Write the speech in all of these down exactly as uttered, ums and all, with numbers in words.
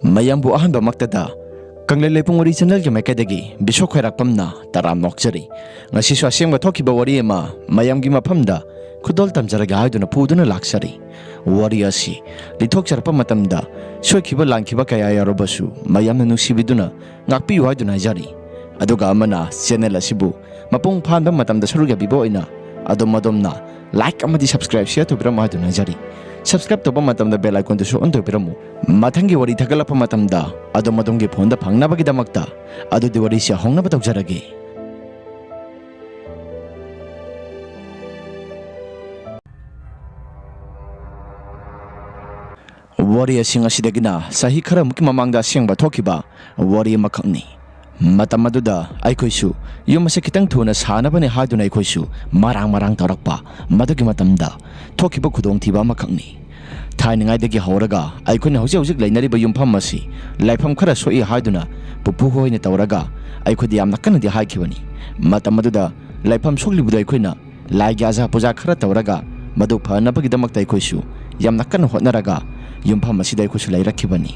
ꯃꯌꯥꯝꯕꯨ ꯑꯍꯥꯟꯕꯃꯛꯇꯗ ꯀꯪꯂꯩ ꯂꯩꯄꯨꯡ ꯋꯥꯔꯤ ꯆꯦꯅꯦꯜꯒꯤ ꯃꯥꯏꯀꯩꯗꯒꯤ ꯕꯤꯁꯣꯛ ꯈ꯭ꯋꯥꯏꯔꯥꯛꯄꯝꯅ ꯇꯔꯥꯝ ꯑꯣꯛꯆꯔꯤ꯫ ꯉꯁꯤꯁꯨ ꯑꯁꯦꯡꯕ ꯊꯣꯛꯈꯤꯕ ꯋꯥꯔꯤ ꯑꯃ ꯃꯌꯥꯝꯒꯤ ꯃꯐꯝꯗ ꯈꯨꯗꯣꯜ ꯇꯝꯖꯔꯒꯦ ꯍꯥꯏꯗꯨꯅ ꯄꯨꯗꯨꯅ ꯂꯥꯛꯆꯔꯤ꯫ ꯋꯥꯔꯤ ꯑꯁꯤ ꯂꯤꯊꯣꯛꯆꯔꯛꯄ ꯃꯇꯝꯗ ꯁꯣꯏꯈꯤꯕ ꯂꯥꯟꯈꯤꯕ ꯀꯌꯥ ꯌꯥꯎꯔꯕꯁꯨ ꯃꯌꯥꯝꯅ ꯅꯨꯡꯁꯤꯕꯤꯗꯨꯅ ꯉꯥꯛꯄꯤꯌꯨ ꯍꯥꯏꯗꯨꯅ ꯍꯥꯏꯖꯔꯤ꯫ ꯑꯗꯨꯒ ꯑꯃꯅ ꯆꯦꯅꯦꯜ ꯑꯁꯤꯕꯨ ꯃꯄꯨꯡ ꯐꯥꯍꯟꯕ ꯃꯇꯝꯗ ꯁꯔꯨꯛ ꯌꯥꯕꯤꯕ ꯑꯣꯏꯅ ꯑꯗꯣꯝ ꯑꯗꯣꯝꯅ ꯂꯥꯏꯛ ꯑꯃꯗꯤ ꯁꯕꯁꯀ꯭ꯔꯥꯏꯕ ꯁꯤꯌꯔ ꯇꯧꯕꯤꯔꯝꯃꯨ ꯍꯥꯏꯗꯨꯅ ꯍꯥꯏꯖꯔꯤ꯫ ꯁꯕꯁꯀ꯭ꯔꯥꯏꯕ ꯇꯧꯕ ꯃꯇꯝꯗ ꯕꯦꯜ ꯑꯥꯏꯀꯣꯟꯗꯨꯁꯨ ꯑꯣꯟ ꯇꯧꯕꯤꯔꯝꯃꯨ꯫ ꯃꯊꯪꯒꯤ ꯋꯥꯔꯤ ꯊꯥꯒꯠꯂꯛꯄ ꯃꯇꯝꯗ ꯑꯗꯣꯝ ꯑꯗꯣꯝꯒꯤ ꯐꯣꯟꯗ ꯐꯪꯅꯕꯒꯤꯗꯃꯛꯇ꯫ ꯑꯗꯨꯗꯤ ꯋꯥꯔꯤꯁꯤ ꯍꯧꯅꯕ ꯇꯧꯖꯔꯒꯦ꯫ ꯋꯥꯔꯤ ꯑꯁꯤ ꯉꯁꯤꯗꯒꯤꯅ ꯆꯍꯤ ꯈꯔꯃꯨꯛꯀꯤ ꯃꯃꯥꯡꯗ ꯑꯁꯦꯡꯕ ꯊꯣꯛꯈꯤꯕ ꯋꯥꯔꯤ ꯑꯃꯈꯛꯅꯤ꯫ ꯃꯇꯝ ꯑꯗꯨꯗ ꯑꯩꯈꯣꯏꯁꯨ ꯌꯨꯝ ꯑꯁꯤ ꯈꯤꯇꯪ ꯊꯨꯅ ꯁꯥꯅꯕꯅꯤ ꯍꯥꯏꯗꯨꯅ ꯑꯩꯈꯣꯏꯁꯨ ꯃꯔꯥꯡ ꯃꯔꯥꯡ ꯇꯧꯔꯛꯄ ꯃꯗꯨꯒꯤ ꯃꯇꯝꯗ ꯊꯣꯛꯈꯤꯕ ꯈꯨꯗꯣꯡꯊꯤꯕ ꯑꯃꯈꯛꯅꯤ꯫ ꯊꯥꯏꯅꯉꯥꯏꯗꯒꯤ ꯍꯧꯔꯒ ꯑꯩꯈꯣꯏꯅ ꯍꯧꯖꯤꯛ ꯍꯧꯖꯤꯛ ꯂꯩꯅꯔꯤꯕ ꯌꯨꯝꯐꯝ ꯑꯁꯤ ꯂꯥꯏꯐꯝ ꯈꯔ ꯁꯣꯛꯏ ꯍꯥꯏꯗꯨꯅ ꯄꯨꯄꯨ ꯍꯣꯏꯅ ꯇꯧꯔꯒ ꯑꯩꯈꯣꯏꯗ ꯌꯥꯝꯅ ꯀꯟꯅꯗꯤ ꯍꯥꯏꯈꯤꯕꯅꯤ꯫ ꯃꯇꯝ ꯑꯗꯨꯗ ꯂꯥꯏꯐꯝ ꯁꯣꯛꯂꯤꯕꯗꯨ ꯑꯩꯈꯣꯏꯅ ꯂꯥꯏꯒꯤ ꯑꯖꯥ ꯄꯨꯖꯥ ꯈꯔ ꯇꯧꯔꯒ ꯃꯗꯨ ꯐꯅꯕꯒꯤꯗꯃꯛꯇ ꯑꯩꯈꯣꯏꯁꯨ ꯌꯥꯝꯅ ꯀꯟꯅ ꯍꯣꯠꯅꯔꯒ ꯌꯨꯝꯐꯝ ꯑꯁꯤꯗ ꯑꯩꯈꯣꯏꯁꯨ ꯂꯩꯔꯛꯈꯤꯕꯅꯤ꯫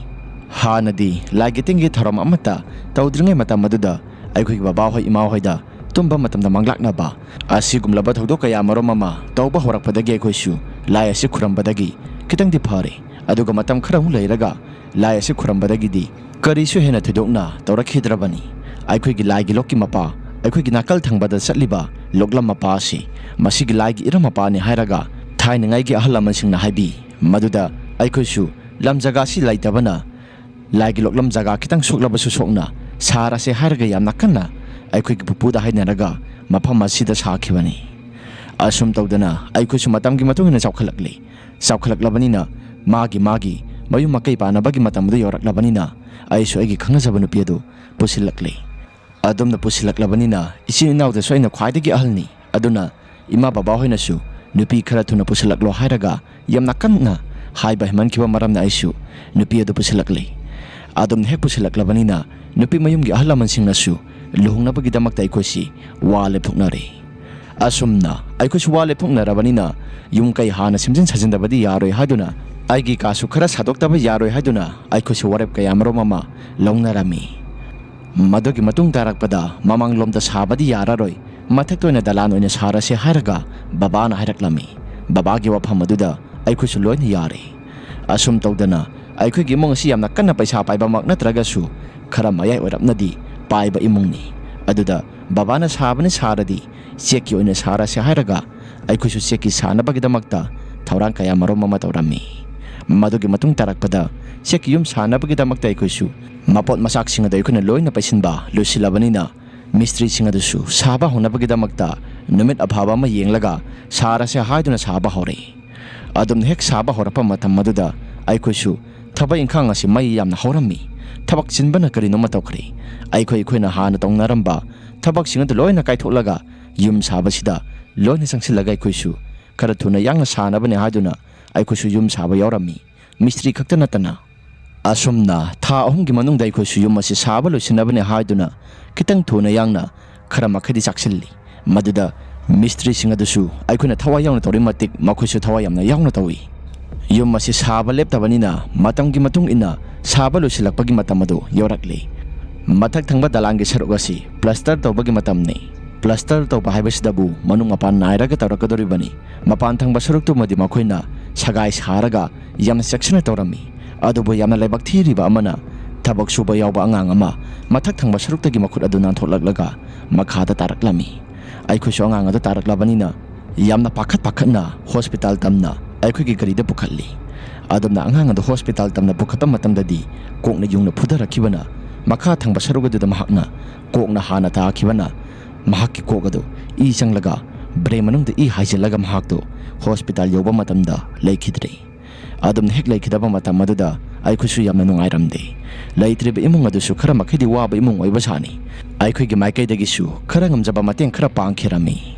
ꯍꯥꯟꯅꯗꯤ ꯂꯥꯏꯒꯤ ꯇꯤꯟꯒꯤ ꯊꯧꯔꯝ ꯑꯃꯠꯇ ꯇꯧꯗ꯭ꯔꯤꯉꯩ ꯃꯇꯝ ꯑꯗꯨꯗ ꯑꯩꯈꯣꯏꯒꯤ ꯕꯕꯥꯍꯣꯏ ꯏꯃꯥꯍꯣꯏꯗ ꯇꯨꯝꯕ ꯃꯇꯝꯗ ꯃꯪꯂꯥꯛꯅꯕ ꯑꯁꯤꯒꯨꯝꯂꯕ ꯊꯧꯗꯣꯛ ꯀꯌꯥ ꯃꯔꯨꯝ ꯑꯃ ꯇꯧꯕ ꯍꯧꯔꯛꯄꯗꯒꯤ ꯑꯩꯈꯣꯏꯁꯨ ꯂꯥꯏ ꯑꯁꯤ ꯈꯨꯔꯝꯕꯗꯒꯤ ꯈꯤꯇꯪꯗꯤ ꯐꯔꯦ꯫ ꯑꯗꯨꯒ ꯃꯇꯝ ꯈꯔꯃꯨꯛ ꯂꯩꯔꯒ ꯂꯥꯏ ꯑꯁꯤ ꯈꯨꯔꯝꯕꯗꯒꯤꯗꯤ ꯀꯔꯤꯁꯨ ꯍꯦꯟꯅ ꯊꯣꯏꯗꯣꯛꯅ ꯇꯧꯔꯛꯈꯤꯗ꯭ꯔꯕꯅꯤ꯫ ꯑꯩꯈꯣꯏꯒꯤ ꯂꯥꯏꯒꯤ ꯂꯣꯛꯀꯤ ꯃꯄꯥ, ꯑꯩꯈꯣꯏꯒꯤ ꯅꯥꯀꯜ ꯊꯪꯕꯗ ꯆꯠꯂꯤꯕ ꯂꯣꯛꯂꯝ ꯃꯄꯥ ꯑꯁꯤ ꯃꯁꯤꯒꯤ ꯂꯥꯏꯒꯤ ꯏꯔꯝ ꯃꯄꯥꯅꯤ ꯍꯥꯏꯔꯒ ꯊꯥꯏꯅꯉꯥꯏꯒꯤ ꯑꯍꯜ ꯂꯃꯟꯁꯤꯡꯅ ꯍꯥꯏꯕꯤ꯫ ꯃꯗꯨꯗ ꯑꯩꯈꯣꯏꯁꯨ ꯂꯝ ꯖꯒꯥꯁꯤ ꯂꯩꯇꯕꯅ ꯂꯥꯏꯒꯤ ꯂꯣꯛꯂꯝ ꯖꯒꯥ ꯈꯤꯇꯪ ꯁꯣꯛꯂꯕꯁꯨ ꯁꯣꯛꯅ ꯁꯥꯔꯁꯦ ꯍꯥꯏꯔꯒ ꯌꯥꯝꯅ ꯀꯟꯅ ꯑꯩꯈꯣꯏꯒꯤ ꯄꯨꯄꯨꯗ ꯍꯥꯏꯅꯔꯒ ꯃꯐꯝ ꯑꯁꯤꯗ ꯁꯥꯈꯤꯕꯅꯤ꯫ ꯑꯁꯨꯝ ꯇꯧꯗꯅ ꯑꯩꯈꯣꯏꯁꯨ ꯃꯇꯝꯒꯤ ꯃꯇꯨꯡ ꯏꯟꯅ ꯆꯥꯎꯈꯠꯂꯛꯂꯤ꯫ ꯆꯥꯎꯈꯠꯂꯛꯂꯕꯅꯤꯅ ꯃꯥꯒꯤ ꯃꯥꯒꯤ ꯃꯌꯨꯝ ꯃꯀꯩ ꯄꯥꯟꯅꯕꯒꯤ ꯃꯇꯝ ꯑꯗꯨ ꯌꯧꯔꯛꯂꯕꯅꯤꯅ ꯑꯩꯁꯨ ꯑꯩꯒꯤ ꯈꯪꯅꯖꯕ ꯅꯨꯄꯤ ꯑꯗꯨ ꯄꯨꯁꯤꯜꯂꯛꯂꯤ꯫ ꯑꯗꯨꯝꯅ ꯄꯨꯁꯤꯜꯂꯛꯂꯕꯅꯤꯅ ꯏꯆꯤꯟ ꯏꯅꯥꯎꯗꯁꯨ ꯑꯩꯅ ꯈ꯭ꯋꯥꯏꯗꯒꯤ ꯑꯍꯜꯅꯤ꯫ ꯑꯗꯨꯅ ꯏꯃꯥ ꯕꯕꯥ ꯍꯣꯏꯅꯁꯨ ꯅꯨꯄꯤ ꯈꯔ ꯊꯨꯅ ꯄꯨꯁꯤꯜꯂꯛꯂꯣ ꯍꯥꯏꯔꯒ ꯌꯥꯝꯅ ꯀꯟꯅ ꯍꯥꯏꯕ ꯍꯦꯟꯃꯟꯈꯤꯕ ꯃꯔꯝꯅ ꯑꯩꯁꯨ ꯅꯨꯄꯤ ꯑꯗꯨ ꯄꯨꯁꯤꯜꯂꯛꯂꯤ꯫ ꯑꯗꯨꯝꯅ ꯍꯦꯛ ꯄꯨꯁꯤꯜꯂꯛꯂꯕꯅꯤꯅ ꯅꯨꯄꯤ ꯃꯌꯨꯝꯒꯤ ꯑꯍꯜ ꯂꯃꯟꯁꯤꯡꯅꯁꯨ ꯂꯨꯍꯣꯡꯅꯕꯒꯤꯗꯃꯛꯇ ꯑꯩꯈꯣꯏꯁꯤ ꯋꯥ ꯂꯦꯞꯊꯣꯛꯅꯔꯦ꯫ ꯑꯁꯨꯝꯅ ꯑꯩꯈꯣꯏꯁꯨ ꯋꯥ ꯂꯦꯞꯊꯣꯛꯅꯔꯕꯅꯤꯅ ꯌꯨꯝ ꯀꯩ ꯍꯥꯟꯅ ꯁꯦꯝꯖꯤꯟ ꯁꯥꯖꯤꯟꯗꯕꯗꯤ ꯌꯥꯔꯣꯏ ꯍꯥꯏꯗꯨꯅ ꯑꯩꯒꯤ ꯀꯥꯁꯨ ꯈꯔ ꯁꯥꯗꯣꯛꯇꯕ ꯌꯥꯔꯣꯏ ꯍꯥꯏꯗꯨꯅ ꯑꯩꯈꯣꯏꯁꯨ ꯋꯥꯔꯦꯞ ꯀꯌꯥꯃꯔꯨꯝ ꯑꯃ ꯂꯧꯅꯔꯝꯃꯤ꯫ ꯃꯗꯨꯒꯤ ꯃꯇꯨꯡ ꯇꯥꯔꯛꯄꯗ ꯃꯃꯥꯡꯂꯣꯝꯗ ꯁꯥꯕꯗꯤ ꯌꯥꯔꯔꯣꯏ, ꯃꯊꯛꯇ ꯑꯣꯏꯅ ꯗꯂꯥꯟ ꯑꯣꯏꯅ ꯁꯥꯔꯁꯦ ꯍꯥꯏꯔꯒ ꯕꯕꯥꯅ ꯍꯥꯏꯔꯛꯂꯝꯃꯤ꯫ ꯕꯕꯥꯒꯤ ꯋꯥꯐꯝ ꯑꯗꯨꯗ ꯑꯩꯈꯣꯏꯁꯨ ꯂꯣꯏꯅ ꯌꯥꯔꯦ꯫ ꯑꯁꯨꯝ ꯇꯧꯗꯅ ꯑꯩꯈꯣꯏꯒꯤ ꯏꯃꯨꯡ ꯑꯁꯤ ꯌꯥꯝꯅ ꯀꯟꯅ ꯄꯩꯁꯥ ꯄꯥꯏꯕꯃꯛ ꯅꯠꯇ꯭ꯔꯒꯁꯨ ꯈꯔ ꯃꯌꯥꯏ ꯑꯣꯏꯔꯞꯅꯗꯤ ꯄꯥꯏꯕ ꯏꯃꯨꯡꯅꯤ꯫ ꯑꯗꯨꯗ ꯕꯕꯥꯅ ꯁꯥꯕꯅꯤ ꯁꯥꯔꯗꯤ ꯆꯦꯛꯀꯤ ꯑꯣꯏꯅ ꯁꯥꯔꯁꯦ ꯍꯥꯏꯔꯒ ꯑꯩꯈꯣꯏꯁꯨ ꯆꯦꯛꯀꯤ ꯁꯥꯅꯕꯒꯤꯗꯃꯛꯇ ꯊꯧꯔꯥꯡ ꯀꯌꯥ ꯃꯔꯨꯝ ꯑꯃ ꯇꯧꯔꯝꯃꯤ꯫ ꯃꯗꯨꯒꯤ ꯃꯇꯨꯡ ꯇꯥꯔꯛꯄꯗ ꯆꯦꯛꯀꯤ ꯌꯨꯝ ꯁꯥꯅꯕꯒꯤꯗꯃꯛꯇ ꯑꯩꯈꯣꯏꯁꯨ ꯃꯄꯣꯠ ꯃꯆꯥꯛꯁꯤꯡ ꯑꯗꯨ ꯑꯩꯈꯣꯏꯅ ꯂꯣꯏꯅ ꯄꯩꯁꯤꯟꯕ ꯂꯣꯏꯁꯤꯜꯂꯕꯅꯤꯅ ꯃꯤꯁꯇ꯭ꯔꯤꯁꯤꯡ ꯑꯗꯨꯁꯨ ꯁꯥꯕ ꯍꯧꯅꯕꯒꯤꯗꯃꯛꯇ ꯅꯨꯃꯤꯠ ꯑꯐꯕ ꯑꯃ ꯌꯦꯡꯂꯒ ꯁꯥꯔꯁꯦ ꯍꯥꯏꯗꯨꯅ ꯁꯥꯕ ꯍꯧꯔꯦ꯫ ꯑꯗꯨꯝꯅ ꯍꯦꯛ ꯁꯥꯕ ꯍꯧꯔꯛꯄ ꯃꯇꯝ ꯑꯗꯨꯗ ꯑꯩꯈꯣꯏꯁꯨ ꯊꯕꯛ ꯏꯪꯈꯥꯡ ꯑꯁꯤ ꯃꯩ ꯌꯥꯝꯅ ꯍꯧꯔꯝꯃꯤ꯫ ꯊꯕꯛ ꯆꯤꯟꯕꯅ ꯀꯔꯤꯅꯣꯃ ꯇꯧꯈ꯭ꯔꯦ꯫ ꯑꯩꯈꯣꯏ ꯑꯩꯈꯣꯏꯅ ꯍꯥꯟꯅ ꯇꯧꯅꯔꯝꯕ ꯊꯕꯛꯁꯤꯡ ꯑꯗꯨ ꯂꯣꯏꯅ ꯀꯥꯏꯊꯣꯛꯂꯒ ꯌꯨꯝ ꯁꯥꯕꯁꯤꯗ ꯂꯣꯏꯅ ꯆꯪꯁꯤꯜꯂꯒ ꯑꯩꯈꯣꯏꯁꯨ ꯈꯔ ꯊꯨꯅ ꯌꯥꯡꯅ ꯁꯥꯅꯕꯅꯦ ꯍꯥꯏꯗꯨꯅ ꯑꯩꯈꯣꯏꯁꯨ ꯌꯨꯝ ꯁꯥꯕ ꯌꯥꯎꯔꯝꯃꯤ꯫ ꯃꯤꯁꯇ꯭ꯔꯤ ꯈꯛꯇ ꯅꯠꯇꯅ ꯑꯁꯨꯝꯅ ꯊꯥ ꯑꯍꯨꯝꯒꯤ ꯃꯅꯨꯡꯗ ꯑꯩꯈꯣꯏꯁꯨ ꯌꯨꯝ ꯑꯁꯤ ꯁꯥꯕ ꯂꯣꯏꯁꯤꯟꯅꯕꯅꯦ ꯍꯥꯏꯗꯨꯅ ꯈꯤꯇꯪ ꯊꯨꯅ ꯌꯥꯡꯅ ꯈꯔ ꯃꯈꯩꯗꯤ ꯆꯥꯛꯁꯤꯜꯂꯤ꯫ ꯃꯗꯨꯗ ꯃꯤꯁꯇ꯭ꯔꯤꯁꯤꯡ ꯑꯗꯨꯁꯨ ꯑꯩꯈꯣꯏꯅ ꯊꯋꯥꯏ ꯌꯥꯎꯅ ꯇꯧꯔꯤ ꯃꯇꯤꯛ ꯃꯈꯣꯏꯁꯨ ꯊꯋꯥꯏ ꯌꯥꯝꯅ ꯌꯥꯎꯅ ꯇꯧꯏ꯫ ꯌꯨꯝ ꯑꯁꯤ ꯁꯥꯕ ꯂꯦꯞꯇꯕꯅꯤꯅ ꯃꯇꯝꯒꯤ ꯃꯇꯨꯡ ꯏꯟꯅ ꯁꯥꯕ ꯂꯣꯏꯁꯤꯜꯂꯛꯄꯒꯤ ꯃꯇꯝ ꯑꯗꯨ ꯌꯧꯔꯛꯂꯤ꯫ ꯃꯊꯛ ꯊꯪꯕ ꯗꯂꯥꯟꯒꯤ ꯁꯔꯨꯛ ꯑꯁꯤ ꯄ꯭ꯂꯁꯇꯔ ꯇꯧꯕꯒꯤ ꯃꯇꯝꯅꯤ꯫ ꯄ꯭ꯂꯁꯇꯔ ꯇꯧꯕ ꯍꯥꯏꯕꯁꯤꯗꯕꯨ ꯃꯅꯨꯡ ꯃꯄꯥꯟ ꯅꯥꯏꯔꯒ ꯇꯧꯔꯛꯀꯗꯧꯔꯤꯕꯅꯤ꯫ ꯃꯄꯥꯟ ꯊꯪꯕ ꯁꯔꯨꯛꯇꯨꯃꯗꯤ ꯃꯈꯣꯏꯅ ꯁꯒꯥꯏ ꯁꯥꯔꯒ ꯌꯥꯝꯅ ꯆꯦꯛꯁꯤꯟꯅ ꯇꯧꯔꯝꯃꯤ꯫ ꯑꯗꯨꯕꯨ ꯌꯥꯝꯅ ꯂꯥꯏꯕꯛ ꯊꯤꯔꯤꯕ ꯑꯃꯅ ꯊꯕꯛ ꯁꯨꯕ ꯌꯥꯎꯕ ꯑꯉꯥꯡ ꯑꯃ ꯃꯊꯛ ꯊꯪꯕ ꯁꯔꯨꯛꯇꯒꯤ ꯃꯈꯨꯠ ꯑꯗꯨ ꯅꯥꯟꯊꯣꯛꯂꯛꯂꯒ ꯃꯈꯥꯗ ꯇꯥꯔꯛꯂꯝꯃꯤ꯫ ꯑꯩꯈꯣꯏꯁꯨ ꯑꯉꯥꯡ ꯑꯗꯨ ꯇꯥꯔꯛꯂꯕꯅꯤꯅ ꯌꯥꯝꯅ ꯄꯥꯈꯠ ꯄꯥꯈꯠꯅ ꯍꯣꯁꯄꯤꯇꯥꯜ ꯇꯝꯅ ꯑꯩꯈꯣꯏꯒꯤ ꯒꯥꯔꯤꯗ ꯄꯨꯈꯠꯂꯤ꯫ ꯑꯗꯨꯝꯅ ꯑꯉꯥꯡ ꯑꯗꯨ ꯍꯣꯁꯄꯤꯇꯥꯜ ꯇꯝꯅ ꯄꯨꯈꯠꯄ ꯃꯇꯝꯗꯗꯤ ꯀꯣꯛꯅ ꯌꯨꯡꯅ ꯐꯨꯊꯔꯛꯈꯤꯕꯅ ꯃꯈꯥ ꯊꯪꯕ ꯁꯔꯨꯛ ꯑꯗꯨꯗ ꯃꯍꯥꯛꯅ ꯀꯣꯛꯅ ꯍꯥꯟꯅ ꯇꯥꯈꯤꯕꯅ ꯃꯍꯥꯛꯀꯤ ꯀꯣꯛ ꯑꯗꯨ ꯏ ꯆꯪꯂꯒ ꯕ꯭ꯔꯦꯟ ꯃꯅꯨꯡꯗ ꯏ ꯍꯥꯏꯖꯤꯜꯂꯒ ꯃꯍꯥꯛꯇꯨ ꯍꯣꯁꯄꯤꯇꯥꯜ ꯌꯧꯕ ꯃꯇꯝꯗ ꯂꯩꯈꯤꯗ꯭ꯔꯦ꯫ ꯑꯗꯨꯝꯅ ꯍꯦꯛ ꯂꯩꯈꯤꯗꯕ ꯃꯇꯝ ꯑꯗꯨꯗ ꯑꯩꯈꯣꯏꯁꯨ ꯌꯥꯝꯅ ꯅꯨꯡꯉꯥꯏꯔꯝꯗꯦ꯫ ꯂꯩꯇ꯭ꯔꯤꯕ ꯏꯃꯨꯡ ꯑꯗꯨꯁꯨ ꯈꯔ ꯃꯈꯩꯗꯤ ꯋꯥꯕ ꯏꯃꯨꯡ ꯑꯣꯏꯕ ꯁꯥꯅꯤ꯫ ꯑꯩꯈꯣꯏꯒꯤ ꯃꯥꯏꯀꯩꯗꯒꯤꯁꯨ ꯈꯔ ꯉꯝꯖꯕ ꯃꯇꯦꯡ ꯈꯔ ꯄꯥꯡꯈꯤꯔꯝꯃꯤ꯫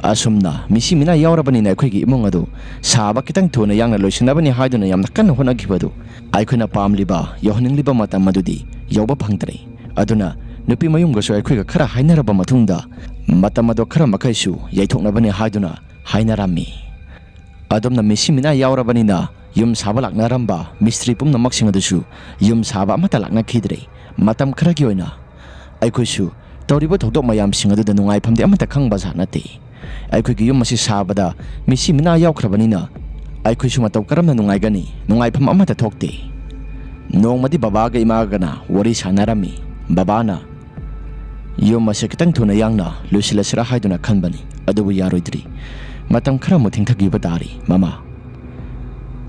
ꯑꯁꯨꯝꯅ ꯃꯤꯁꯤ ꯃꯤꯅꯥ ꯌꯥꯎꯔꯕꯅꯤꯅ ꯑꯩꯈꯣꯏꯒꯤ ꯏꯃꯨꯡ ꯑꯗꯨ ꯁꯥꯕ ꯈꯤꯇꯪ ꯊꯨꯅ ꯌꯥꯡꯅ ꯂꯣꯏꯁꯤꯟꯅꯕꯅꯤ ꯍꯥꯏꯗꯨꯅ ꯌꯥꯝꯅ ꯀꯟꯅ ꯍꯣꯠꯅꯈꯤꯕ ꯑꯗꯨ ꯑꯩꯈꯣꯏꯅ ꯄꯥꯝꯂꯤꯕ ꯌꯧꯍꯟꯅꯤꯡꯂꯤꯕ ꯃꯇꯝ ꯑꯗꯨꯗꯤ ꯌꯧꯕ ꯐꯪꯗ꯭ꯔꯦ꯫ ꯑꯗꯨꯅ ꯅꯨꯄꯤ ꯃꯌꯨꯝꯒꯁꯨ ꯑꯩꯈꯣꯏꯒ ꯈꯔ ꯍꯥꯏꯅꯔꯕ ꯃꯇꯨꯡꯗ ꯃꯇꯝ ꯑꯗꯨ ꯈꯔ ꯃꯈꯩꯁꯨ ꯌꯩꯊꯣꯛꯅꯕꯅꯤ ꯍꯥꯏꯗꯨꯅ ꯍꯥꯏꯅꯔꯝꯃꯤ꯫ ꯑꯗꯨꯝꯅ ꯃꯤꯁꯤ ꯃꯤꯅꯥ ꯌꯥꯎꯔꯕꯅꯤꯅ ꯌꯨꯝ ꯁꯥꯕ ꯂꯥꯛꯅꯔꯝꯕ ꯃꯤꯁꯇ꯭ꯔꯤ ꯄꯨꯝꯅꯃꯛꯁꯤꯡ ꯑꯗꯨꯁꯨ ꯌꯨꯝ ꯁꯥꯕ ꯑꯃꯠꯇ ꯂꯥꯛꯅꯈꯤꯗ꯭ꯔꯦ꯫ ꯃꯇꯝ ꯈꯔꯒꯤ ꯑꯣꯏꯅ ꯑꯩꯈꯣꯏꯁꯨ ꯇꯧꯔꯤꯕ ꯊꯧꯗꯣꯛ ꯃꯌꯥꯝꯁꯤꯡ ꯑꯗꯨꯗ ꯅꯨꯡꯉꯥꯏꯐꯝꯗꯤ ꯑꯃꯠꯇ ꯈꯪꯕꯖꯥꯠ ꯅꯠꯇꯦ꯫ ꯑꯩꯈꯣꯏꯒꯤ ꯌꯨꯝ ꯑꯁꯤ ꯁꯥꯕꯗ ꯃꯤꯁꯤ ꯃꯤꯅꯥ ꯌꯥꯎꯈ꯭ꯔꯕꯅꯤꯅ ꯑꯩꯈꯣꯏꯁꯨ ꯃꯇꯧ ꯀꯔꯝꯅ ꯅꯨꯡꯉꯥꯏꯒꯅꯤ? ꯅꯨꯡꯉꯥꯏꯐꯝ ꯑꯃꯠꯇ ꯊꯣꯛꯇꯦ꯫ ꯅꯣꯡꯃꯗꯤ ꯕꯕꯥꯒ ꯏꯃꯥꯒꯅ ꯋꯥꯔꯤ ꯁꯥꯟꯅꯔꯝꯃꯤ꯫ ꯕꯕꯥꯅ, "ꯌꯨꯝ ꯑꯁꯤ ꯈꯤꯇꯪ ꯊꯨꯅ ꯌꯥꯡꯅ ꯂꯣꯏꯁꯤꯜꯂꯁꯤꯔꯥ ꯍꯥꯏꯗꯨꯅ ꯈꯟꯕꯅꯤ, ꯑꯗꯨꯕꯨ ꯌꯥꯔꯣꯏꯗ꯭ꯔꯤ꯫ ꯃꯇꯝ ꯈꯔꯃꯨꯛ ꯊꯦꯡꯊꯈꯤꯕ ꯇꯥꯔꯤ, ꯃꯃꯥ꯫"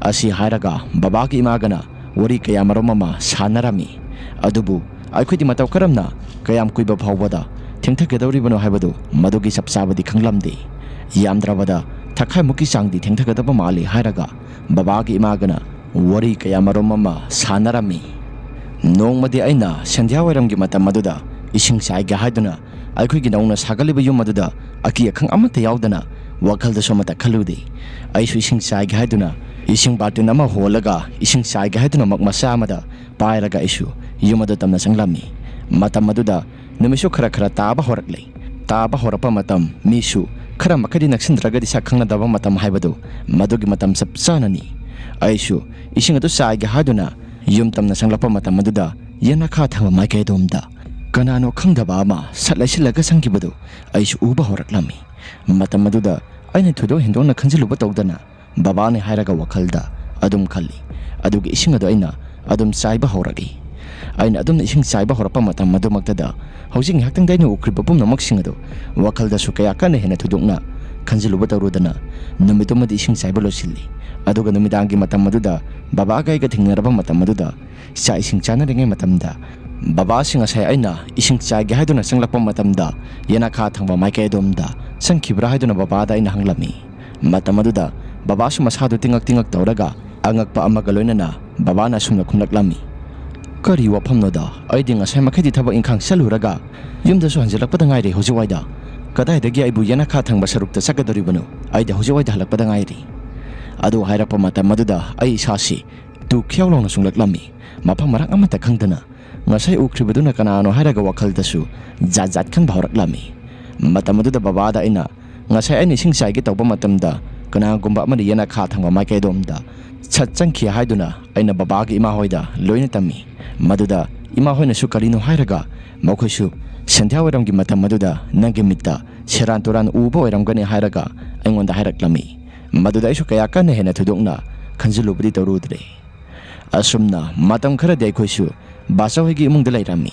ꯑꯁꯤ ꯍꯥꯏꯔꯒ ꯕꯕꯥꯒ ꯏꯃꯥꯒꯅ ꯋꯥꯔꯤ ꯀꯌꯥꯃꯔꯨꯝ ꯑꯃ ꯁꯥꯟꯅꯔꯝꯃꯤ꯫ ꯑꯗꯨꯕꯨ ꯑꯩꯈꯣꯏꯗꯤ ꯃꯇꯧ ꯀꯔꯝꯅ ꯀꯌꯥꯝ ꯀꯨꯏꯕ ꯐꯥꯎꯕꯗ ꯊꯦꯡꯊꯒꯗꯧꯔꯤꯕꯅꯣ ꯍꯥꯏꯕꯗꯨ ꯃꯗꯨꯒꯤ ꯆꯞ ꯆꯥꯕꯗꯤ ꯈꯪꯂꯝꯗꯦ꯫ ꯌꯥꯝꯗ꯭ꯔꯕꯗ ꯊꯥꯈꯥꯏꯃꯨꯛꯀꯤ ꯆꯥꯡꯗꯤ ꯊꯦꯡꯊꯒꯗꯕ ꯃꯥꯜꯂꯤ ꯍꯥꯏꯔꯒ ꯕꯕꯥꯒ ꯏꯃꯥꯒꯅ ꯋꯥꯔꯤ ꯀꯌꯥꯃꯔꯨꯝ ꯑꯃ ꯁꯥꯟꯅꯔꯝꯃꯤ꯫ ꯅꯣꯡꯃꯗꯤ ꯑꯩꯅ ꯁꯟꯙ꯭ꯌꯥ ꯋꯥꯏꯔꯝꯒꯤ ꯃꯇꯝ ꯑꯗꯨꯗ ꯏꯁꯤꯡ ꯆꯥꯏꯒꯦ ꯍꯥꯏꯗꯨꯅ ꯑꯩꯈꯣꯏꯒꯤ ꯅꯧꯅ ꯁꯥꯒꯠꯂꯤꯕ ꯌꯨꯝ ꯑꯗꯨꯗ ꯑꯀꯤ ꯑꯈꯪ ꯑꯃꯠꯇ ꯌꯥꯎꯗꯅ ꯋꯥꯈꯜꯗꯁꯨ ꯑꯃꯠꯇ ꯈꯜꯂꯨꯗꯦ꯫ ꯑꯩꯁꯨ ꯏꯁꯤꯡ ꯆꯥꯏꯒꯦ ꯍꯥꯏꯗꯨꯅ ꯏꯁꯤꯡ ꯕꯥꯔꯇꯤꯟ ꯑꯃ ꯍꯣꯜꯂꯒ ꯏꯁꯤꯡ ꯆꯥꯏꯒꯦ ꯍꯥꯏꯗꯨꯅ ꯃꯛ ꯃꯆꯥ ꯑꯃꯗ ꯄꯥꯏꯔꯒ ꯑꯩꯁꯨ ꯌꯨꯝ ꯑꯗꯨ ꯇꯝꯅ ꯆꯪꯂꯝꯃꯤ꯫ ꯃꯇꯝ ꯑꯗꯨꯗ ꯅꯨꯃꯤꯠꯁꯨ ꯈꯔ ꯈꯔ ꯇꯥꯕ ꯍꯧꯔꯛꯂꯦ꯫ ꯇꯥꯕ ꯍꯧꯔꯛꯄ ꯃꯇꯝ, ꯃꯤꯁꯨ ꯈꯔ ꯃꯈꯩꯗꯤ ꯅꯛꯁꯤꯟꯗ꯭ꯔꯒꯗꯤ ꯁꯛ ꯈꯪꯅꯗꯕ ꯃꯇꯝ ꯍꯥꯏꯕꯗꯨ ꯃꯗꯨꯒꯤ ꯃꯇꯝ ꯆꯞ ꯆꯥꯅꯅꯤ꯫ ꯑꯩꯁꯨ ꯏꯁꯤꯡ ꯑꯗꯨ ꯆꯥꯏꯒꯦ ꯍꯥꯏꯗꯨꯅ ꯌꯨꯝ ꯇꯝꯅ ꯆꯪꯂꯛꯄ ꯃꯇꯝ ꯑꯗꯨꯗ ꯌꯦꯅꯈꯥ ꯊꯪꯕ ꯃꯥꯏꯀꯩ ꯑꯗꯣꯝꯗ ꯀꯅꯥꯅꯣ ꯈꯪꯗꯕ ꯑꯃ ꯁꯠ ꯂꯩꯁꯤꯜꯂꯒ ꯆꯪꯈꯤꯕꯗꯨ ꯑꯩꯁꯨ ꯎꯕ ꯍꯧꯔꯛꯂꯝꯃꯤ꯫ ꯃꯇꯝ ꯑꯗꯨꯗ ꯑꯩꯅ ꯊꯣꯏꯗꯣꯛ ꯍꯦꯟꯗꯣꯛꯅ ꯈꯟꯖꯤꯜꯂꯨꯕ ꯇꯧꯗꯅ ꯕꯕꯥꯅꯤ ꯍꯥꯏꯔꯒ ꯋꯥꯈꯜꯗ ꯑꯗꯨꯝ ꯈꯜꯂꯤ꯫ ꯑꯗꯨꯒ ꯏꯁꯤꯡ ꯑꯗꯨ ꯑꯩꯅ ꯑꯗꯨꯝ ꯆꯥꯏꯕ ꯍꯧꯔꯛꯏ꯫ ꯑꯩꯅ ꯑꯗꯨꯝꯅ ꯏꯁꯤꯡ ꯆꯥꯏꯕ ꯍꯧꯔꯛꯄ ꯃꯇꯝ ꯑꯗꯨꯃꯛꯇꯗ ꯍꯧꯖꯤꯛ ꯉꯥꯏꯍꯥꯛꯇꯪꯗ ꯑꯩꯅ ꯎꯈ꯭ꯔꯤꯕ ꯄꯨꯝꯅꯃꯛꯁꯤꯡ ꯑꯗꯨ ꯋꯥꯈꯜꯗꯁꯨ ꯀꯌꯥ ꯀꯟꯅ ꯍꯦꯟꯅ ꯊꯣꯏꯗꯣꯛꯅ ꯈꯟꯖꯤꯜꯂꯨꯕ ꯇꯧꯔꯨꯗꯅ ꯅꯨꯃꯤꯠꯇꯨꯃꯗꯤ ꯏꯁꯤꯡ ꯆꯥꯏꯕ ꯂꯣꯏꯁꯤꯜꯂꯤ꯫ ꯑꯗꯨꯒ ꯅꯨꯃꯤꯗꯥꯡꯒꯤ ꯃꯇꯝ ꯑꯗꯨꯗ ꯕꯕꯥꯒ ꯑꯩꯒ ꯊꯦꯡꯅꯔꯕ ꯃꯇꯝ ꯑꯗꯨꯗ ꯆꯥꯛ ꯏꯁꯤꯡ ꯆꯥꯅꯔꯤꯉꯩ ꯃꯇꯝꯗ ꯕꯕꯥꯁꯤ ꯉꯁꯥꯏ ꯑꯩꯅ ꯏꯁꯤꯡ ꯆꯥꯏꯒꯦ ꯍꯥꯏꯗꯨꯅ ꯆꯪꯂꯛꯄ ꯃꯇꯝꯗ ꯌꯦꯅꯈꯥ ꯊꯪꯕ ꯃꯥꯏꯀꯩ ꯑꯗꯣꯝꯗ ꯆꯪꯈꯤꯕ꯭ꯔꯥ ꯍꯥꯏꯗꯨꯅ ꯕꯕꯥꯗ ꯑꯩꯅ ꯍꯪꯂꯝꯃꯤ꯫ ꯃꯇꯝ ꯑꯗꯨꯗ ꯕꯕꯥꯁꯨ ꯃꯁꯥꯗꯨ ꯇꯤꯡꯉꯛ ꯇꯤꯡꯉꯛ ꯇꯧꯔꯒ ꯑꯉꯛꯄ ꯑꯃꯒ ꯂꯣꯏꯅꯅ ꯕꯕꯥꯅ ꯑꯁꯨꯝꯅ ꯈꯨꯝꯂꯛꯂꯝꯃꯤ, "ꯀꯔꯤ ꯋꯥꯐꯝꯅꯣꯗ? ꯑꯩꯗꯤ ꯉꯁꯥꯏ ꯃꯈꯩꯗꯤ ꯊꯕꯛ ꯏꯪꯈꯥꯡ ꯆꯠꯂꯨꯔꯒ ꯌꯨꯝꯗꯁꯨ ꯍꯟꯖꯤꯜꯂꯛꯄꯗ ꯉꯥꯏꯔꯤ ꯍꯧꯖꯤꯛꯋꯥꯏꯗ꯫ ꯀꯗꯥꯏꯗꯒꯤ ꯑꯩꯕꯨ ꯌꯦꯅꯈꯥ ꯊꯪꯕ ꯁꯔꯨꯛꯇ ꯆꯠꯀꯗꯧꯔꯤꯕꯅꯣ? ꯑꯩꯗꯤ ꯍꯧꯖꯤꯛꯋꯥꯏꯗ ꯍꯜꯂꯛꯄꯗ ꯉꯥꯏꯔꯤ꯫" ꯑꯗꯨ ꯍꯥꯏꯔꯛꯄ ꯃꯇꯝ ꯑꯗꯨꯗ ꯑꯩ ꯏꯁꯥꯁꯤ ꯇꯨ ꯈ꯭ꯌꯥꯎ ꯂꯥꯎꯅ ꯆꯣꯡꯂꯛꯂꯝꯃꯤ꯫ ꯃꯐꯝ ꯃꯔꯥꯡ ꯑꯃꯠꯇ ꯈꯪꯗꯅ ꯉꯁꯥꯏ ꯎꯈ꯭ꯔꯤꯕꯗꯨꯅ ꯀꯅꯥꯅꯣ ꯍꯥꯏꯔꯒ ꯋꯥꯈꯜꯗꯁꯨ ꯖꯥꯠ ꯖꯥꯠ ꯈꯟꯕ ꯍꯧꯔꯛꯂꯝꯃꯤ꯫ ꯃꯇꯝ ꯑꯗꯨꯗ ꯕꯕꯥꯗ ꯑꯩꯅ ꯉꯁꯥꯏ ꯑꯩꯅ ꯏꯁꯤꯡ ꯆꯥꯏꯒꯦ ꯇꯧꯕ ꯃꯇꯝꯗ ꯀꯅꯥꯒꯨꯝꯕ ꯑꯃꯅ ꯌꯦꯅꯈꯥ ꯊꯪꯕ ꯃꯥꯏꯀꯩꯗꯣꯝꯗ ꯁꯠ ꯆꯪꯈꯤ ꯍꯥꯏꯗꯨꯅ ꯑꯩꯅ ꯕꯕꯥꯒꯤ ꯏꯃꯥ ꯍꯣꯏꯗ ꯂꯣꯏꯅ ꯇꯝꯃꯤ꯫ ꯃꯗꯨꯗ ꯏꯃꯥ ꯍꯣꯏꯅꯁꯨ ꯀꯔꯤꯅꯣ ꯍꯥꯏꯔꯒ ꯃꯈꯣꯏꯁꯨ ꯁꯟꯙ꯭ꯌꯥ ꯋꯥꯏꯔꯝꯒꯤ ꯃꯇꯝ ꯑꯗꯨꯗ ꯅꯪꯒꯤ ꯃꯤꯠꯇ ꯁꯦꯔꯥꯟ ꯇꯨꯔꯥꯟ ꯎꯕ ꯑꯣꯏꯔꯝꯒꯅꯤ ꯍꯥꯏꯔꯒ ꯑꯩꯉꯣꯟꯗ ꯍꯥꯏꯔꯛꯂꯝꯃꯤ꯫ ꯃꯗꯨꯗ ꯑꯩꯁꯨ ꯀꯌꯥ ꯀꯟꯅ ꯍꯦꯟꯅ ꯊꯣꯏꯗꯣꯛꯅ ꯈꯟꯖꯤꯜꯂꯨꯕꯗꯤ ꯇꯧꯔꯨꯗ꯭ꯔꯦ꯫ ꯑꯁꯨꯝꯅ ꯃꯇꯝ ꯈꯔꯗꯤ ꯑꯩꯈꯣꯏꯁꯨ ꯕꯥꯆꯧ ꯍꯣꯏꯒꯤ ꯏꯃꯨꯡꯗ ꯂꯩꯔꯝꯃꯤ꯫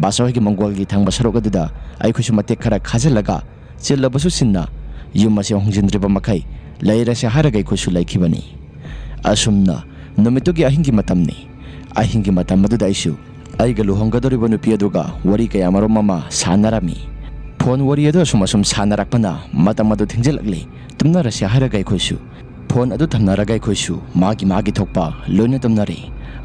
ꯕꯥꯆꯧ ꯍꯣꯏꯒꯤ ꯃꯪꯒꯣꯜꯒꯤ ꯊꯪꯕ ꯁꯔꯨꯛ ꯑꯗꯨꯗ ꯑꯩꯈꯣꯏꯁꯨ ꯃꯇꯦꯛ ꯈꯔ ꯈꯥꯖꯤꯜꯂꯒ ꯆꯤꯜꯂꯕꯁꯨ ꯆꯤꯟꯅ ꯌꯨꯝ ꯑꯁꯤ ꯍꯣꯡꯖꯤꯟꯗ꯭ꯔꯤꯕ ꯃꯈꯩ ꯂꯩꯔꯁꯦ ꯍꯥꯏꯔꯒ ꯑꯩꯈꯣꯏꯁꯨ ꯂꯩꯈꯤꯕꯅꯤ꯫ ꯑꯁꯨꯝꯅ ꯅꯨꯃꯤꯠꯇꯨꯒꯤ ꯑꯍꯤꯡꯒꯤ ꯃꯇꯝꯅꯤ꯫ ꯑꯍꯤꯡꯒꯤ ꯃꯇꯝ ꯑꯗꯨꯗ ꯑꯩꯁꯨ ꯑꯩꯒ ꯂꯨꯍꯣꯡꯒꯗꯧꯔꯤꯕ ꯅꯨꯄꯤ ꯑꯗꯨꯒ ꯋꯥꯔꯤ ꯀꯌꯥ ꯃꯔꯨꯝ ꯑꯃ ꯁꯥꯟꯅꯔꯝꯃꯤ꯫ ꯐꯣꯟ ꯋꯥꯔꯤ ꯑꯗꯨ ꯑꯁꯨꯝ ꯑꯁꯨꯝ ꯁꯥꯟꯅꯔꯛꯄꯅ ꯃꯇꯝ ꯑꯗꯨ ꯊꯦꯡꯖꯤꯜꯂꯛꯂꯤ꯫ ꯇꯨꯝꯅꯔꯁꯦ ꯍꯥꯏꯔꯒ ꯑꯩꯈꯣꯏꯁꯨ ꯐꯣꯟ ꯑꯗꯨ ꯊꯝꯅꯔꯒ ꯑꯩꯈꯣꯏꯁꯨ ꯃꯥꯒꯤ ꯃꯥꯒꯤ ꯊꯣꯛꯄ ꯂꯣꯏꯅ ꯇꯨꯝꯅꯔꯤ꯫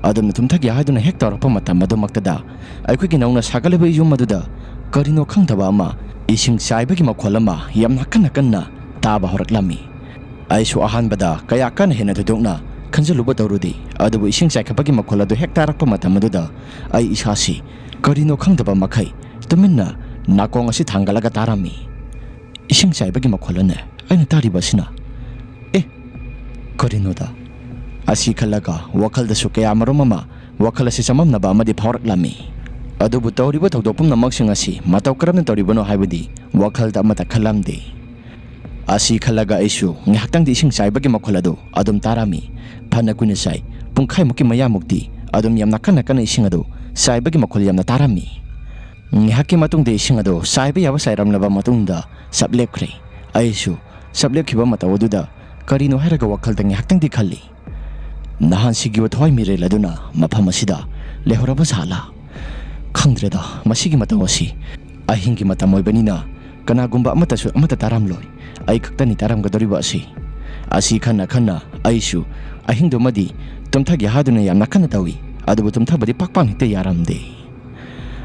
ꯑꯗꯨꯝꯅ ꯇꯨꯝꯊꯒꯦ ꯍꯥꯏꯗꯨꯅ ꯍꯦꯛ ꯇꯧꯔꯛꯄ ꯃꯇꯝ ꯑꯗꯨꯃꯛꯇꯗ ꯑꯩꯈꯣꯏꯒꯤ ꯅꯧꯅ ꯁꯥꯒꯠꯂꯤꯕ ꯌꯨꯝ ꯑꯗꯨꯗ ꯀꯔꯤꯅꯣ ꯈꯪꯗꯕ ꯑꯃ ꯏꯁꯤꯡ ꯆꯥꯏꯕꯒꯤ ꯃꯈꯣꯜ ꯑꯃ ꯌꯥꯝꯅ ꯀꯟꯅ ꯀꯟꯅ ꯇꯥꯕ ꯍꯧꯔꯛꯂꯝꯃꯤ꯫ ꯑꯩꯁꯨ ꯑꯍꯥꯟꯕꯗ ꯀꯌꯥ ꯀꯟꯅ ꯍꯦꯟꯅ ꯊꯣꯏꯗꯣꯛꯅ ꯈꯟꯖꯤꯜꯂꯨꯕ ꯇꯧꯔꯨꯗꯦ, ꯑꯗꯨꯕꯨ ꯏꯁꯤꯡ ꯆꯥꯏꯈꯠꯄꯒꯤ ꯃꯈꯣꯜ ꯑꯗꯨ ꯍꯦꯛ ꯇꯥꯔꯛꯄ ꯃꯇꯝ ꯑꯗꯨꯗ ꯑꯩ ꯏꯁꯥꯁꯤ ꯀꯔꯤꯅꯣ ꯈꯪꯗꯕ ꯃꯈꯩ ꯇꯨꯃꯤꯟꯅ ꯅꯥꯀꯣꯡ ꯑꯁꯤ ꯊꯥꯡꯒꯠꯂꯒ ꯇꯥꯔꯝꯃꯤ꯫ ꯏꯁꯤꯡ ꯆꯥꯏꯕꯒꯤ ꯃꯈꯣꯜ ꯑꯅꯦ ꯑꯩꯅ ꯇꯥꯔꯤꯕ ꯑꯁꯤꯅ꯫ ꯑꯦ, ꯀꯔꯤꯅꯣꯗ? ꯑꯁꯤ ꯈꯜꯂꯒ ꯋꯥꯈꯜꯗꯁꯨ ꯀꯌꯥ ꯃꯔꯨꯝ ꯑꯃ ꯋꯥꯈꯜ ꯑꯁꯤ ꯆꯃꯝꯅꯕ ꯑꯃꯗꯤ ꯐꯥꯎꯔꯛꯂꯝꯃꯤ꯫ ꯑꯗꯨꯕꯨ ꯇꯧꯔꯤꯕ ꯊꯧꯗꯣꯛ ꯄꯨꯝꯅꯃꯛꯁꯤꯡ ꯑꯁꯤ ꯃꯇꯧ ꯀꯔꯝꯅ ꯇꯧꯔꯤꯕꯅꯣ ꯍꯥꯏꯕꯗꯤ ꯋꯥꯈꯜꯗ ꯑꯃꯠꯇ ꯈꯜꯂꯝꯗꯦ꯫ ꯑꯁꯤ ꯈꯜꯂꯒ ꯑꯩꯁꯨ ꯉꯥꯏꯍꯥꯛꯇꯪꯗꯤ ꯏꯁꯤꯡ ꯆꯥꯏꯕꯒꯤ ꯃꯈꯣꯜ ꯑꯗꯨ ꯑꯗꯨꯝ ꯇꯥꯔꯝꯃꯤ꯫ ꯐꯅ ꯀꯨꯏꯅ ꯆꯥꯏ, ꯄꯨꯡꯈꯥꯏꯃꯨꯛꯀꯤ ꯃꯌꯥꯃꯨꯛꯇꯤ ꯑꯗꯨꯝ ꯌꯥꯝꯅ ꯀꯟꯅ ꯀꯟꯅ ꯏꯁꯤꯡ ꯑꯗꯨ ꯆꯥꯏꯕꯒꯤ ꯃꯈꯣꯜ ꯌꯥꯝꯅ ꯇꯥꯔꯝꯃꯤ꯫ ꯉꯥꯏꯍꯥꯛꯀꯤ ꯃꯇꯨꯡꯗ ꯏꯁꯤꯡ ꯑꯗꯨ ꯆꯥꯏꯕ ꯌꯥꯕ ꯆꯥꯏꯔꯝꯂꯕ ꯃꯇꯨꯡꯗ ꯆꯞ ꯂꯦꯞꯈ꯭ꯔꯦ꯫ ꯑꯩꯁꯨ ꯆꯞ ꯂꯦꯞꯈꯤꯕ ꯃꯇꯧ ꯑꯗꯨꯗ ꯀꯔꯤꯅꯣ ꯍꯥꯏꯔꯒ ꯋꯥꯈꯜꯗ ꯉꯥꯏꯍꯥꯛꯇꯪꯗꯤ ꯈꯜꯂꯤ꯫ ꯅꯍꯥꯟꯁꯤꯒꯤ ꯊꯋꯥꯏ ꯃꯤꯔꯦꯜ ꯑꯗꯨꯅ ꯃꯐꯝ ꯑꯁꯤꯗ ꯂꯩꯍꯧꯔꯕ ꯖꯥꯠꯂꯥ? ꯈꯪꯗ꯭ꯔꯦꯗ, ꯃꯁꯤꯒꯤ ꯃꯇꯧ ꯑꯁꯤ꯫ ꯑꯍꯤꯡꯒꯤ ꯃꯇꯝ ꯑꯣꯏꯕꯅꯤꯅ ꯀꯅꯥꯒꯨꯝꯕ ꯑꯃꯠꯇꯁꯨ ꯑꯃꯠꯇ ꯇꯥꯔꯝꯂꯣꯏ꯫ ꯑꯩ ꯈꯛꯇꯅꯤ ꯇꯥꯔꯝꯒꯗꯧꯔꯤꯕ ꯑꯁꯤ꯫ ꯑꯁꯤ ꯈꯟꯅ ꯈꯟꯅ ꯑꯩꯁꯨ ꯑꯍꯤꯡꯗꯨꯃꯗꯤ ꯇꯨꯝꯊꯒꯦ ꯍꯥꯏꯗꯨꯅ ꯌꯥꯝꯅ ꯀꯟꯅ ꯇꯧꯏ, ꯑꯗꯨꯕꯨ ꯇꯨꯝꯊꯕꯗꯤ ꯄꯥꯛ ꯄꯥꯛ ꯍꯦꯛꯇ ꯌꯥꯔꯝꯗꯦ꯫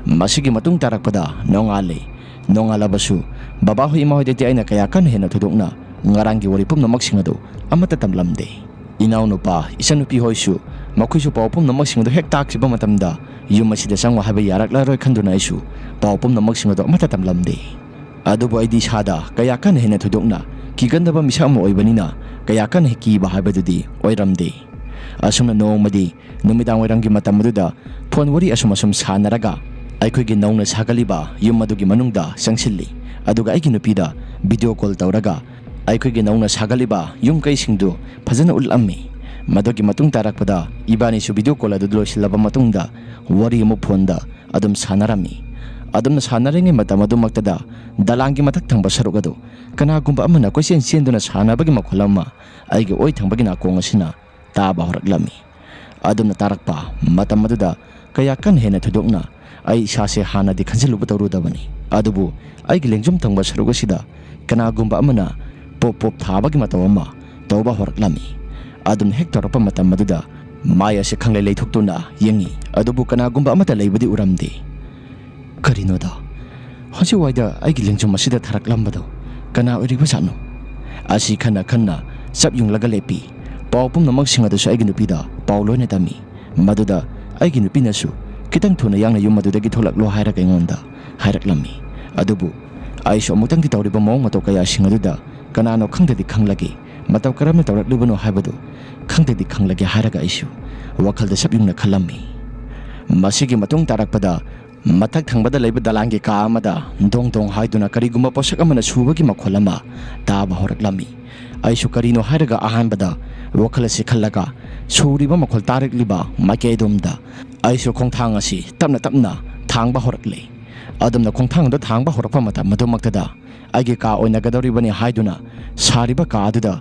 ꯃꯁꯤꯒꯤ ꯃꯇꯨꯡ ꯇꯥꯔꯛꯄꯗ ꯅꯣꯡꯉꯥꯜꯂꯦ꯫ ꯅꯣꯡꯉꯥꯜꯂꯕꯁꯨ ꯕꯕꯥꯍꯣꯏ ꯏꯃꯥꯍꯣꯏꯗꯗꯤ ꯑꯩꯅ ꯀꯌꯥ ꯀꯟꯅ ꯍꯦꯟꯅ ꯊꯣꯏꯗꯣꯛꯅ ꯉꯔꯥꯡꯒꯤ ꯋꯥꯔꯤ ꯄꯨꯝꯅꯃꯛꯁꯤꯡ ꯑꯗꯨ ꯑꯃꯠꯇ ꯇꯝꯂꯝꯗꯦ꯫ ꯏꯅꯥꯎꯅꯨꯄꯥ, ꯏꯆꯟꯅꯨꯄꯤ ꯍꯣꯏꯁꯨ ꯃꯈꯣꯏꯁꯨ ꯄꯥꯎ ꯄꯨꯝꯅꯃꯛꯁꯤꯡ ꯑꯗꯨ ꯍꯦꯛ ꯇꯥꯈꯤꯕ ꯃꯇꯝꯗ ꯌꯨꯝ ꯑꯁꯤꯗ ꯆꯪꯉꯨ ꯍꯥꯏꯕ ꯌꯥꯔꯛꯂꯔꯣꯏ ꯈꯟꯗꯨꯅ ꯑꯩꯁꯨ ꯄꯥꯎ ꯄꯨꯝꯅꯃꯛꯁꯤꯡ ꯑꯗꯨ ꯑꯃꯠꯇ ꯇꯝꯂꯝꯗꯦ꯫ ꯑꯗꯨꯕꯨ ꯑꯩꯗꯤ ꯏꯁꯥꯗ ꯀꯌꯥ ꯀꯟꯅ ꯍꯦꯟꯅ ꯊꯣꯏꯗꯣꯛꯅ ꯀꯤꯒꯟꯗꯕ ꯃꯤꯁꯛ ꯑꯃ ꯑꯣꯏꯕꯅꯤꯅ ꯀꯌꯥ ꯀꯟꯅ ꯍꯦꯛ ꯀꯤꯕ ꯍꯥꯏꯕꯗꯨꯗꯤ ꯑꯣꯏꯔꯝꯗꯦ꯫ ꯑꯁꯨꯝꯅ ꯅꯣꯡꯃꯗꯤ ꯅꯨꯃꯤꯗꯥꯡ ꯋꯥꯏꯔꯝꯒꯤ ꯃꯇꯝ ꯑꯗꯨꯗ ꯐꯣꯟ ꯋꯥꯔꯤ ꯑꯁꯨꯝ ꯑꯁꯨꯝ ꯁꯥꯟꯅꯔꯒ ꯑꯩꯈꯣꯏꯒꯤ ꯅꯧꯅ ꯁꯥꯒꯠꯂꯤꯕ ꯌꯨꯝ ꯑꯗꯨꯒꯤ ꯃꯅꯨꯡꯗ ꯆꯪꯁꯤꯜꯂꯤ꯫ ꯑꯗꯨꯒ ꯑꯩꯒꯤ ꯅꯨꯄꯤꯗ ꯚꯤꯗꯤꯑꯣ ꯀꯣꯜ ꯇꯧꯔꯒ ꯑꯩꯈꯣꯏꯒꯤ ꯅꯧꯅ ꯁꯥꯒꯠꯂꯤꯕ ꯌꯨꯝ ꯀꯩꯁꯤꯡꯗꯨ ꯐꯖꯅ ꯎꯠꯂꯝꯃꯤ꯫ ꯃꯗꯨꯒꯤ ꯃꯇꯨꯡ ꯇꯥꯔꯛꯄꯗ ꯏꯕꯥꯅꯤꯁꯨ ꯚꯤꯗꯤꯑꯣ ꯀꯣꯜ ꯑꯗꯨ ꯂꯣꯏꯁꯤꯜꯂꯕ ꯃꯇꯨꯡꯗ ꯋꯥꯔꯤ ꯑꯃꯨꯛ ꯐꯣꯟꯗ ꯑꯗꯨꯝ ꯁꯥꯟꯅꯔꯝꯃꯤ꯫ ꯑꯗꯨꯝꯅ ꯁꯥꯟꯅꯔꯤꯉꯩ ꯃꯇꯝ ꯑꯗꯨꯃꯛꯇꯗ ꯗꯂꯥꯟꯒꯤ ꯃꯊꯛ ꯊꯪꯕ ꯁꯔꯨꯛ ꯑꯗꯨ ꯀꯅꯥꯒꯨꯝꯕ ꯑꯃꯅ ꯀꯣꯏꯆꯦꯟ ꯆꯦꯟꯗꯨꯅ ꯁꯥꯟꯅꯕꯒꯤ ꯃꯈꯣꯜ ꯑꯃ ꯑꯩꯒꯤ ꯑꯣꯏ ꯊꯪꯕꯒꯤ ꯅꯥꯀꯣꯡ ꯑꯁꯤꯅ ꯇꯥꯕ ꯍꯧꯔꯛꯂꯝꯃꯤ꯫ ꯑꯗꯨꯝꯅ ꯇꯥꯔꯛꯄ ꯃꯇꯝ ꯑꯗꯨꯗ ꯀꯌꯥ ꯀꯟꯅ ꯍꯦꯟꯅ ꯊꯣꯏꯗꯣꯛꯅ ꯑꯩ ꯏꯁꯥꯁꯦ ꯍꯥꯟꯅꯗꯤ ꯈꯟꯖꯤꯜꯂꯨꯕ ꯇꯧꯔꯨꯗꯕꯅꯤ꯫ ꯑꯗꯨꯕꯨ ꯑꯩꯒꯤ ꯂꯦꯡꯖꯨꯝ ꯊꯪꯕ ꯁꯔꯨꯛ ꯑꯁꯤꯗ ꯀꯅꯥꯒꯨꯝꯕ ꯑꯃꯅ ꯄꯣꯞ ꯄꯣꯞ ꯊꯥꯕꯒꯤ ꯃꯇꯧ ꯑꯃ ꯇꯧꯕ ꯍꯧꯔꯛꯂꯝꯃꯤ꯫ ꯑꯗꯨꯝꯅ ꯍꯦꯛ ꯇꯧꯔꯛꯄ ꯃꯇꯝ ꯑꯗꯨꯗ ꯃꯥꯏ ꯑꯁꯤ ꯈꯪꯂꯩ ꯂꯩꯊꯣꯛꯇꯨꯅ ꯌꯦꯡꯉꯤ, ꯑꯗꯨꯕꯨ ꯀꯅꯥꯒꯨꯝꯕ ꯑꯃꯠꯇ ꯂꯩꯕꯗꯤ ꯎꯔꯝꯗꯦ꯫ ꯀꯔꯤꯅꯣꯗ, ꯍꯧꯖꯤꯛꯋꯥꯏꯗ ꯑꯩꯒꯤ ꯂꯦꯡꯖꯨꯝ ꯑꯁꯤꯗ ꯊꯥꯔꯛꯂꯝꯕꯗꯣ ꯀꯅꯥ ꯑꯣꯏꯔꯤꯕꯖꯥꯠꯅꯣ? ꯑꯁꯤ ꯈꯟꯅ ꯈꯟꯅ ꯆꯞ ꯌꯨꯡꯂꯒ ꯂꯦꯞꯄꯤ꯫ ꯄꯥꯎ ꯄꯨꯝꯅꯃꯛꯁꯤꯡ ꯑꯗꯨꯁꯨ ꯑꯩꯒꯤ ꯅꯨꯄꯤꯗ ꯄꯥꯎ ꯂꯣꯏꯅ ꯇꯝꯃꯤ꯫ ꯃꯗꯨꯗ ꯑꯩꯒꯤ ꯅꯨꯄꯤꯅꯁꯨ ꯈꯤꯇꯪ ꯊꯨꯅ ꯌꯥꯡꯅ ꯌꯨꯝ ꯑꯗꯨꯗꯒꯤ ꯊꯣꯛꯂꯛꯂꯣ ꯍꯥꯏꯔꯒ ꯑꯩꯉꯣꯟꯗ ꯍꯥꯏꯔꯛꯂꯝꯃꯤ꯫ ꯑꯗꯨꯕꯨ ꯑꯩꯁꯨ ꯑꯃꯨꯛꯇꯪꯗꯤ ꯇꯧꯔꯤꯕ ꯃꯑꯣꯡ ꯃꯇꯧ ꯀꯌꯥꯁꯤꯡ ꯑꯗꯨꯗ ꯀꯅꯥꯅꯣ ꯈꯪꯗꯗꯤ ꯈꯪꯂꯒꯦ, ꯃꯇꯧ ꯀꯔꯝꯅ ꯇꯧꯔꯛꯂꯤꯕꯅꯣ ꯍꯥꯏꯕꯗꯨ ꯈꯪꯗꯗꯤ ꯈꯪꯂꯒꯦ ꯍꯥꯏꯔꯒ ꯑꯩꯁꯨ ꯋꯥꯈꯜꯗ ꯆꯞ ꯌꯨꯡꯅ ꯈꯜꯂꯝꯃꯤ꯫ ꯃꯁꯤꯒꯤ ꯃꯇꯨꯡ ꯇꯥꯔꯛꯄꯗ ꯃꯊꯛ ꯊꯪꯕꯗ ꯂꯩꯕ ꯗꯂꯥꯟꯒꯤ ꯀꯥ ꯑꯃꯗ ꯗꯣꯡ ꯗꯣꯡ ꯍꯥꯏꯗꯨꯅ ꯀꯔꯤꯒꯨꯝꯕ ꯄꯣꯠꯁꯛ ꯑꯃꯅ ꯁꯨꯕꯒꯤ ꯃꯈꯣꯜ ꯑꯃ ꯇꯥꯕ ꯍꯧꯔꯛꯂꯝꯃꯤ꯫ ꯑꯩꯁꯨ ꯀꯔꯤꯅꯣ ꯍꯥꯏꯔꯒ ꯑꯍꯥꯟꯕꯗ ꯋꯥꯈꯜ ꯑꯁꯤ ꯈꯜꯂꯒ ꯁꯨꯔꯤꯕ ꯃꯈꯣꯜ ꯇꯥꯔꯛꯂꯤꯕ ꯃꯥꯏꯀꯩ ꯑꯗꯣꯝꯗ ꯑꯩꯁꯨ ꯈꯣꯡꯊꯥꯡ ꯑꯁꯤ ꯇꯞꯅ ꯇꯞꯅ ꯊꯥꯡꯕ ꯍꯧꯔꯛꯂꯦ꯫ ꯑꯗꯨꯝꯅ ꯈꯣꯡꯊꯥꯡ ꯑꯗꯨ ꯊꯥꯡꯕ ꯍꯧꯔꯛꯄ ꯃꯇꯝ ꯑꯗꯨꯃꯛꯇꯗ ꯑꯩꯒꯤ ꯀꯥ ꯑꯣꯏꯅꯒꯗꯧꯔꯤꯕꯅꯤ ꯍꯥꯏꯗꯨꯅ ꯁꯥꯔꯤꯕ ꯀꯥ ꯑꯗꯨꯗ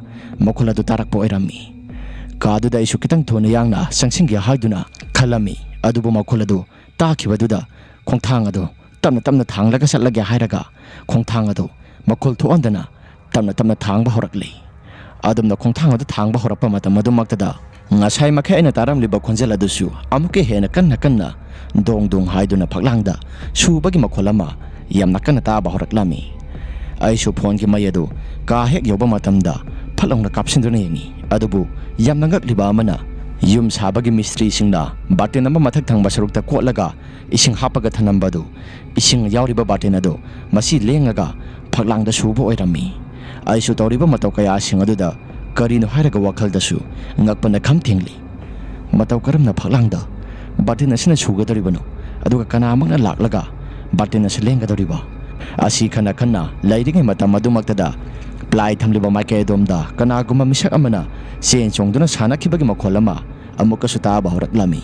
ꯃꯈꯣꯜ ꯑꯗꯨ ꯇꯥꯔꯛꯄ ꯑꯣꯏꯔꯝꯃꯤ꯫ ꯀꯥ ꯑꯗꯨꯗ ꯑꯩꯁꯨ ꯈꯤꯇꯪ ꯊꯨꯅ ꯌꯥꯡꯅ ꯆꯪꯁꯤꯟꯒꯦ ꯍꯥꯏꯗꯨꯅ ꯈꯜꯂꯝꯃꯤ꯫ ꯑꯗꯨꯕꯨ ꯃꯈꯣꯜ ꯑꯗꯨ ꯇꯥꯈꯤꯕꯗꯨꯗ ꯈꯣꯡꯊꯥꯡ ꯑꯗꯨ ꯇꯞꯅ ꯇꯞꯅ ꯊꯥꯡꯂꯒ ꯆꯠꯂꯒꯦ ꯍꯥꯏꯔꯒ ꯈꯣꯡꯊꯥꯡ ꯑꯗꯨ ꯃꯈꯣꯜ ꯊꯣꯛꯍꯟꯗꯅ ꯇꯞꯅ ꯇꯞꯅ ꯊꯥꯡꯕ ꯍꯧꯔꯛꯂꯤ꯫ ꯑꯗꯨꯝꯅ ꯈꯣꯡꯊꯥꯡ ꯑꯗꯨ ꯊꯥꯡꯕ ꯍꯧꯔꯛꯄ ꯃꯇꯝ ꯑꯗꯨꯃꯛꯇꯗ ꯉꯁꯥꯏ ꯃꯈꯩ ꯑꯩꯅ ꯇꯥꯔꯝꯂꯤꯕ ꯈꯣꯟꯖꯦꯜ ꯑꯗꯨꯁꯨ ꯑꯃꯨꯛꯀ ꯍꯦꯟꯅ ꯀꯟꯅ ꯀꯟꯅ ꯗꯣꯡ ꯗꯣꯡ ꯍꯥꯏꯗꯨꯅ ꯐꯛꯂꯥꯡꯗ ꯁꯨꯕꯒꯤ ꯃꯈꯣꯜ ꯑꯃ ꯌꯥꯝꯅ ꯀꯟꯅ ꯇꯥꯕ ꯍꯧꯔꯛꯂꯝꯃꯤ꯫ ꯑꯩꯁꯨ ꯐꯣꯟꯒꯤ ꯃꯩ ꯑꯗꯨ ꯀꯥ ꯍꯦꯛ ꯌꯧꯕ ꯃꯇꯝꯗ ꯐꯠ ꯂꯥꯎꯅ ꯀꯥꯞꯁꯤꯟꯗꯨꯅ ꯌꯦꯡꯉꯤ꯫ ꯑꯗꯨꯕꯨ ꯌꯥꯝꯅ ꯉꯛꯂꯤꯕ ꯑꯃꯅ, ꯌꯨꯝ ꯁꯥꯕꯒꯤ ꯃꯤꯁꯇ꯭ꯔꯤꯁꯤꯡꯅ ꯕꯥꯔꯇꯤꯟ ꯑꯃ ꯃꯊꯛ ꯊꯪꯕ ꯁꯔꯨꯛꯇ ꯀꯣꯠꯂꯒ ꯏꯁꯤꯡ ꯍꯥꯞꯄꯒ ꯊꯝꯂꯝꯕꯗꯨ, ꯏꯁꯤꯡ ꯌꯥꯎꯔꯤꯕ ꯕꯥꯔꯇꯤꯟ ꯑꯗꯨ ꯃꯁꯤ ꯂꯦꯡꯉꯒ ꯐꯛꯂꯥꯡꯗ ꯁꯨꯕ ꯑꯣꯏꯔꯝꯃꯤ꯫ ꯑꯩꯁꯨ ꯇꯧꯔꯤꯕ ꯃꯇꯧ ꯀꯌꯥꯁꯤꯡ ꯑꯗꯨꯗ ꯀꯔꯤꯅꯣ ꯍꯥꯏꯔꯒ ꯋꯥꯈꯜꯗꯁꯨ ꯉꯛꯄꯅ ꯈꯝ ꯊꯦꯡꯂꯤ꯫ ꯃꯇꯧ ꯀꯔꯝꯅ ꯐꯛꯂꯥꯡꯗ ꯕꯥꯔꯇꯦꯟ ꯑꯁꯤꯅ ꯁꯨꯒꯗꯧꯔꯤꯕꯅꯣ? ꯑꯗꯨꯒ ꯀꯅꯥꯃꯛꯅ ꯂꯥꯛꯂꯒ ꯕꯥꯔꯇꯦꯟ ꯑꯁꯤ ꯂꯦꯡꯒꯗꯧꯔꯤꯕ? ꯑꯁꯤ ꯈꯟꯅ ꯈꯟꯅ ꯂꯩꯔꯤꯉꯩ ꯃꯇꯝ ꯑꯗꯨꯃꯛꯇꯗ ꯄ꯭ꯂꯥꯏ ꯊꯝꯂꯤꯕ ꯃꯥꯏꯀꯩ ꯑꯗꯣꯝꯗ ꯀꯅꯥꯒꯨꯝꯕ ꯃꯤꯁꯛ ꯑꯃꯅ ꯆꯦꯟ ꯆꯣꯡꯗꯨꯅ ꯁꯥꯟꯅꯈꯤꯕꯒꯤ ꯃꯈꯣꯜ ꯑꯃ ꯑꯃꯨꯛꯀꯁꯨ ꯇꯥꯕ ꯍꯧꯔꯛꯂꯝꯃꯤ꯫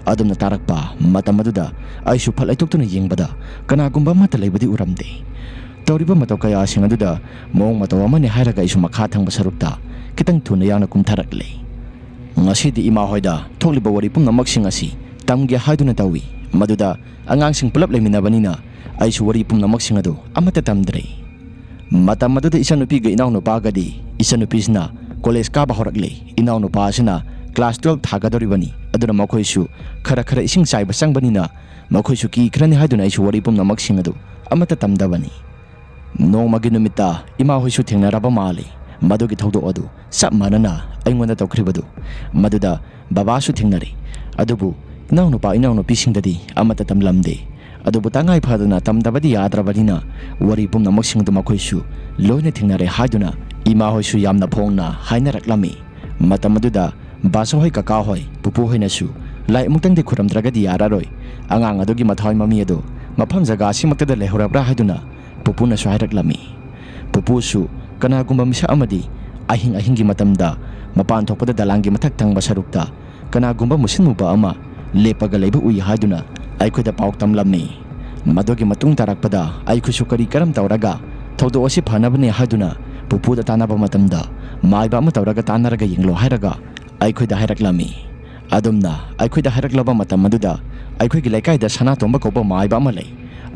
ꯑꯗꯨꯝꯅ ꯇꯥꯔꯛꯄ ꯃꯇꯝ ꯑꯗꯨꯗ ꯑꯩꯁꯨ ꯐꯠ ꯂꯩꯊꯣꯛꯇꯨꯅ ꯌꯦꯡꯕꯗ ꯀꯅꯥꯒꯨꯝꯕ ꯑꯃꯠꯇ ꯂꯩꯕꯗꯤ ꯎꯔꯝꯗꯦ꯫ ꯇꯧꯔꯤꯕ ꯃꯇꯧ ꯀꯌꯥꯁꯤꯡ ꯑꯗꯨꯗ ꯃꯑꯣꯡ ꯃꯇꯧ ꯑꯃꯅꯤ ꯍꯥꯏꯔꯒ ꯑꯩꯁꯨ ꯃꯈꯥ ꯊꯪꯕ ꯁꯔꯨꯛꯇ ꯈꯤꯇꯪ ꯊꯨꯅ ꯌꯥꯡꯅ ꯀꯨꯝꯊꯔꯛꯂꯦ꯫ ꯉꯁꯤꯗꯤ ꯏꯃꯥ ꯍꯣꯏꯗ ꯊꯣꯛꯂꯤꯕ ꯋꯥꯔꯤ ꯄꯨꯝꯅꯃꯛꯁꯤꯡ ꯑꯁꯤ ꯇꯝꯒꯦ ꯍꯥꯏꯗꯨꯅ ꯇꯧꯏ꯫ ꯃꯗꯨꯗ ꯑꯉꯥꯡꯁꯤꯡ ꯄꯨꯂꯞ ꯂꯩꯃꯤꯟꯅꯕꯅꯤꯅ ꯑꯩꯁꯨ ꯋꯥꯔꯤ ꯄꯨꯝꯅꯃꯛꯁꯤꯡ ꯑꯗꯨ ꯑꯃꯠꯇ ꯇꯝꯗ꯭ꯔꯦ꯫ ꯃꯇꯝ ꯑꯗꯨꯗ ꯏꯆꯟꯅꯨꯄꯤꯒ ꯏꯅꯥꯎꯅꯨꯄꯥꯒꯗꯤ, ꯏꯆꯟꯅꯨꯄꯤꯁꯤꯅ ꯀꯣꯂꯦꯖ ꯀꯥꯕ ꯍꯧꯔꯛꯂꯦ, ꯏꯅꯥꯎꯅꯨꯄꯥ ꯑꯁꯤꯅ ꯀ꯭ꯂꯥꯁ ꯇꯨꯌꯦꯜꯞ ꯊꯥꯒꯗꯧꯔꯤꯕꯅꯤ꯫ ꯑꯗꯨꯅ ꯃꯈꯣꯏꯁꯨ ꯈꯔ ꯈꯔ ꯏꯁꯤꯡ ꯆꯥꯏꯕ ꯆꯪꯕꯅꯤꯅ ꯃꯈꯣꯏꯁꯨ ꯀꯤꯈ꯭ꯔꯅꯤ ꯍꯥꯏꯗꯨꯅ ꯑꯩꯁꯨ ꯋꯥꯔꯤ ꯄꯨꯝꯅꯃꯛꯁꯤꯡ ꯑꯗꯨ ꯑꯃꯠꯇ ꯇꯝꯗꯕꯅꯤ꯫ ꯅꯣꯡꯃꯒꯤ ꯅꯨꯃꯤꯠꯇ ꯏꯃꯥ ꯍꯣꯏꯁꯨ ꯊꯦꯡꯅꯔꯕ ꯃꯥꯜꯂꯤ꯫ ꯃꯗꯨꯒꯤ ꯊꯧꯗꯣꯛ ꯑꯗꯨ ꯆꯞ ꯃꯥꯟꯅꯅ ꯑꯩꯉꯣꯟꯗ ꯇꯧꯈ꯭ꯔꯤꯕꯗꯨ꯫ ꯃꯗꯨꯗ ꯕꯕꯥꯁꯨ ꯊꯦꯡꯅꯔꯦ꯫ ꯑꯗꯨꯕꯨ ꯏꯅꯥꯎꯅꯨꯄꯥ ꯏꯅꯥꯎꯅꯨꯄꯤꯁꯤꯡꯗꯗꯤ ꯑꯃꯠꯇ ꯇꯝꯂꯝꯗꯦ꯫ ꯑꯗꯨꯕꯨ ꯇꯉꯥꯏ ꯐꯗꯅ ꯇꯝꯗꯕꯗꯤ ꯌꯥꯗ꯭ꯔꯕꯅꯤꯅ ꯋꯥꯔꯤ ꯄꯨꯝꯅꯃꯛꯁꯤꯡ ꯑꯗꯨ ꯃꯈꯣꯏꯁꯨ ꯂꯣꯏꯅ ꯊꯦꯡꯅꯔꯦ ꯍꯥꯏꯗꯨꯅ ꯏꯃꯥ ꯍꯣꯏꯁꯨ ꯌꯥꯝꯅ ꯐꯣꯡꯅ ꯍꯥꯏꯅꯔꯛꯂꯝꯃꯤ꯫ ꯃꯇꯝ ꯑꯗꯨꯗ ꯕꯥꯆꯧ ꯍꯣꯏ, ꯀꯀꯥ ꯍꯣꯏ, ꯄꯨꯄꯨ ꯍꯣꯏꯅꯁꯨ ꯂꯥꯏ ꯑꯃꯨꯛꯇꯪꯗꯤ ꯈꯨꯔꯝꯗ꯭ꯔꯒꯗꯤ ꯌꯥꯔꯔꯣꯏ, ꯑꯉꯥꯡ ꯑꯗꯨꯒꯤ ꯃꯊꯥꯋꯥꯏ ꯃꯃꯤ ꯑꯗꯨ ꯃꯐꯝ ꯖꯒꯥ ꯑꯁꯤꯃꯛꯇꯗ ꯂꯩꯍꯧꯔꯕ꯭ꯔꯥ ꯍꯥꯏꯗꯨꯅ ꯄꯨꯄꯨꯅꯁꯨ ꯍꯥꯏꯔꯛꯂꯝꯃꯤ꯫ ꯄꯨꯄꯨꯁꯨ ꯀꯅꯥꯒꯨꯝꯕ ꯃꯤꯁꯛ ꯑꯃꯗꯤ ꯑꯍꯤꯡ ꯑꯍꯤꯡꯒꯤ ꯃꯇꯝꯗ ꯃꯄꯥꯟ ꯊꯣꯛꯄꯗ ꯗꯂꯥꯟꯒꯤ ꯃꯊꯛ ꯊꯪꯕ ꯁꯔꯨꯛꯇ ꯀꯅꯥꯒꯨꯝꯕ ꯃꯨꯁꯤꯟꯃꯨꯕ ꯑꯃ ꯂꯦꯞꯄꯒ ꯂꯩꯕ ꯎꯏ ꯍꯥꯏꯗꯨꯅ ꯑꯩꯈꯣꯏꯗ ꯄꯥꯎ ꯇꯝꯂꯝꯃꯤ꯫ ꯃꯗꯨꯒꯤ ꯃꯇꯨꯡ ꯇꯥꯔꯛꯄꯗ ꯑꯩꯈꯣꯏꯁꯨ ꯀꯔꯤ ꯀꯔꯝ ꯇꯧꯔꯒ ꯊꯧꯗꯣꯛ ꯑꯁꯤ ꯐꯅꯕꯅꯤ ꯍꯥꯏꯗꯨꯅ ꯄꯨꯄꯨꯗ ꯇꯥꯟꯅꯕ ꯃꯇꯝꯗ, "ꯃꯥꯏꯕ ꯑꯃ ꯇꯧꯔꯒ ꯇꯥꯟꯅꯔꯒ ꯌꯦꯡꯂꯣ" ꯍꯥꯏꯔꯒ ꯑꯩꯈꯣꯏꯗ ꯍꯥꯏꯔꯛꯂꯝꯃꯤ꯫ ꯑꯗꯨꯝꯅ ꯑꯩꯈꯣꯏꯗ ꯍꯥꯏꯔꯛꯂꯕ ꯃꯇꯝ ꯑꯗꯨꯗ ꯑꯩꯈꯣꯏꯒꯤ ꯂꯩꯀꯥꯏꯗ ꯁꯅꯥꯇꯣꯝꯕ ꯀꯧꯕ ꯃꯥꯏꯕ ꯑꯃ ꯂꯩ꯫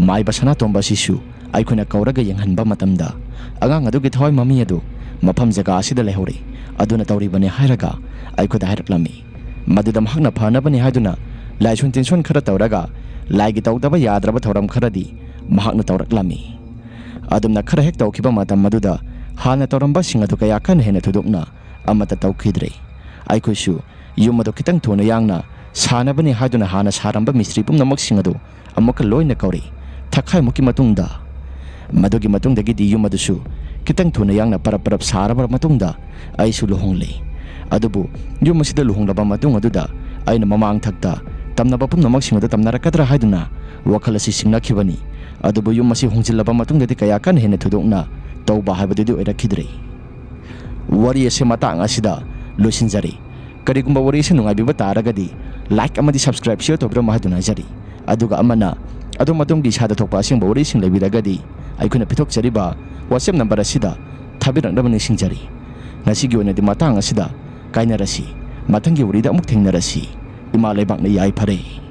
ꯃꯥꯏꯕ ꯁꯅꯥꯇꯣꯝꯕ ꯑꯁꯤꯁꯨ ꯑꯩꯈꯣꯏꯅ ꯀꯧꯔꯒ ꯌꯦꯡꯍꯟꯕ ꯃꯇꯝꯗ ꯑꯉꯥꯡ ꯑꯗꯨꯒꯤ ꯊꯋꯥꯏ ꯃꯃꯤ ꯑꯗꯨ ꯃꯐꯝ ꯖꯒꯥ ꯑꯁꯤꯗ ꯂꯩꯍꯧꯔꯦ꯫ ꯑꯗꯨꯅ ꯇꯧꯔꯤꯕꯅꯤ ꯍꯥꯏꯔꯒ ꯑꯩꯈꯣꯏꯗ ꯍꯥꯏꯔꯛꯂꯝꯃꯤ꯫ ꯃꯗꯨꯗ ꯃꯍꯥꯛꯅ ꯐꯅꯕꯅꯤ ꯍꯥꯏꯗꯨꯅ ꯂꯥꯏꯁꯣꯟ ꯇꯤꯟꯁꯣꯟ ꯈꯔ ꯇꯧꯔꯒ ꯂꯥꯏꯒꯤ ꯇꯧꯗꯕ ꯌꯥꯗ꯭ꯔꯕ ꯊꯧꯔꯝ ꯈꯔꯗꯤ ꯃꯍꯥꯛꯅ ꯇꯧꯔꯛꯂꯝꯃꯤ꯫ ꯑꯗꯨꯝꯅ ꯈꯔ ꯍꯦꯛ ꯇꯧꯈꯤꯕ ꯃꯇꯝ ꯑꯗꯨꯗ ꯍꯥꯟꯅ ꯇꯧꯔꯝꯕꯁꯤꯡ ꯑꯗꯨ ꯀꯌꯥ ꯀꯟꯅ ꯍꯦꯟꯅ ꯊꯣꯏꯗꯣꯛꯅ ꯑꯃꯠꯇ ꯇꯧꯈꯤꯗ꯭ꯔꯦ꯫ ꯑꯩꯈꯣꯏꯁꯨ ꯌꯨꯝ ꯑꯗꯨ ꯈꯤꯇꯪ ꯊꯨꯅ ꯌꯥꯡꯅ ꯁꯥꯅꯕꯅꯤ ꯍꯥꯏꯗꯨꯅ ꯍꯥꯟꯅ ꯁꯥꯔꯝꯕ ꯃꯤꯁꯇ꯭ꯔꯤ ꯄꯨꯝꯅꯃꯛꯁꯤꯡ ꯑꯗꯨ ꯑꯃꯨꯛꯀ ꯂꯣꯏꯅ ꯀꯧꯔꯦ꯫ ꯊꯈꯥꯏꯃꯨꯛꯀꯤ ꯃꯇꯨꯡꯗ, ꯃꯗꯨꯒꯤ ꯃꯇꯨꯡꯗꯒꯤꯗꯤ ꯌꯨꯝ ꯑꯗꯨꯁꯨ ꯈꯤꯇꯪ ꯊꯨꯅ ꯌꯥꯡꯅ ꯄꯔꯞ ꯄꯔꯞ ꯁꯥꯔꯕ ꯃꯇꯨꯡꯗ ꯑꯩꯁꯨ ꯂꯨꯍꯣꯡꯂꯦ꯫ ꯑꯗꯨꯕꯨ ꯌꯨꯝ ꯑꯁꯤꯗ ꯂꯨꯍꯣꯡꯂꯕ ꯃꯇꯨꯡ ꯑꯗꯨꯗ ꯑꯩꯅ ꯃꯃꯥꯡ ꯊꯛꯇ ꯇꯝꯅꯕ ꯄꯨꯝꯅꯃꯛꯁꯤꯡ ꯑꯗꯨ ꯇꯝꯅꯔꯛꯀꯗ꯭ꯔꯥ ꯍꯥꯏꯗꯨꯅ ꯋꯥꯈꯜ ꯑꯁꯤ ꯁꯤꯡꯅꯈꯤꯕꯅꯤ꯫ ꯑꯗꯨꯕꯨ ꯌꯨꯝ ꯑꯁꯤ ꯍꯣꯡꯖꯤꯜꯂꯕ ꯃꯇꯨꯡꯗꯗꯤ ꯀꯌꯥ ꯀꯟꯅ ꯍꯦꯟꯅ ꯊꯣꯏꯗꯣꯛꯅ ꯇꯧꯕ ꯍꯥꯏꯕꯗꯨꯗꯤ ꯑꯣꯏꯔꯛꯈꯤꯗ꯭ꯔꯦ꯫ ꯋꯥꯔꯤ ꯑꯁꯤ ꯃꯇꯥꯡ ꯑꯁꯤꯗ ꯂꯣꯏꯁꯤꯟꯖꯔꯦ꯫ ꯀꯔꯤꯒꯨꯝꯕ ꯋꯥꯔꯤ ꯑꯁꯤ ꯅꯨꯡꯉꯥꯏꯕꯤꯕ ꯇꯥꯔꯒꯗꯤ like ꯑꯃꯗꯤ subscribe, share ꯇꯧꯕꯤꯔꯝꯃꯨ ꯍꯥꯏꯗꯨꯅ ꯍꯥꯏꯖꯔꯤ꯫ ꯑꯗꯨꯒ ꯑꯃꯅ ꯑꯗꯣꯝ ꯑꯗꯣꯝꯒꯤ ꯏꯁꯥꯗ ꯊꯣꯛꯄ ꯑꯁꯦꯡꯕ ꯋꯥꯔꯤꯁꯤꯡ ꯂꯩꯕꯤꯔꯒꯗꯤ ꯑꯩꯈꯣꯏꯅ ꯄꯤꯊꯣꯛꯆꯔꯤꯕ WhatsApp number ꯑꯁꯤꯗ ꯊꯥꯕꯤꯔꯛꯅꯕ ꯅꯤꯡꯁꯤꯡꯖꯔꯤ꯫ ꯉꯁꯤꯒꯤ ꯑꯣꯏꯅꯗꯤ ꯃꯇꯥꯡ ꯑꯁꯤꯗ ꯀꯥꯏꯅꯔꯁꯤ꯫ ꯃꯊꯪꯒꯤ ꯋꯥꯔꯤꯗ ꯑꯃꯨꯛ ꯊꯦꯡꯅꯔꯁꯤ꯫ ꯏꯃꯥ ꯂꯩꯕꯥꯛꯅ ꯌꯥꯏꯐꯔꯦ꯫